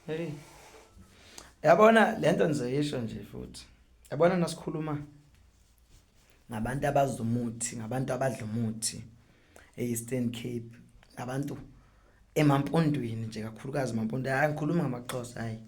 Hey. Yabona lento nizoyisho nje futhi. Yabona nasikhuluma ngabantu abazi umuthi, ngabantu abadla umuthi e-Eastern Cape, ngabantu emampondweni nje kakhulukazi emampondo. Hayi ngikhuluma ngamaXhosa hayi.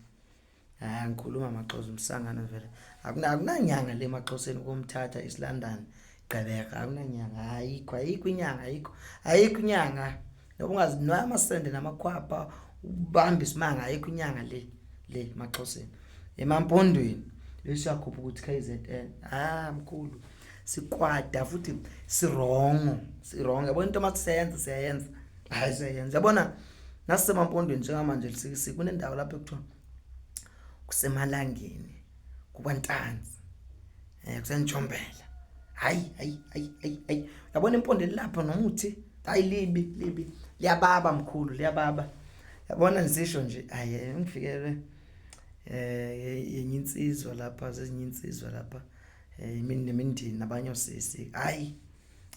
Hayi ngikhuluma amaXhosa umsangano vele. Akuna akunanyanga le emaXhoseni komthatha East London. Gqeberha akunanyanga ayikho ayikho inyanga ayikho ayikho inyanga. Noba ungazinwaya amasende namakhwapha ubambe isimanga ayikho inyanga le le emaXhoseni. Emampondweni bese uyakhupha ukuthi KZN. Ah mkhulu sikwada futhi sirongo sirongo yabona into masisenza siyayenza hayi siyayenza yabona nasemampondweni njengamanje lisikisiki kunendawo lapho ekuthiwa kusemalangeni kukwantanzi eh kusenjombela hayi hayi hayi hayi hayi yabona impondo elapha nomuthi hayi libi libi liyababa mkhulu liyababa yabona ngisisho nje hayi ngifikele eh yenye insizwa lapha zezinye insizwa lapha eh imini nemindeni nabanye osisi hayi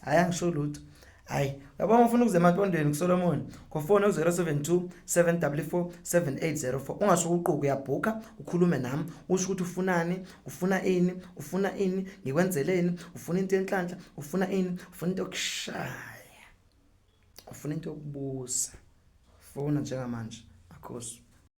hayi angisho lutho hayi uyabona ufuna ukuze emampondweni kuSolomon ngofona u-072 744 7804 ungasuke uquke uyabhukha ukhulume nami usho ukuthi ufunani ufuna ini ufuna ini ngikwenzeleni ufuna into yenhlanhla ufuna ini ufuna into yokushaya ufuna into yokubusa fona njengamanje makhosi.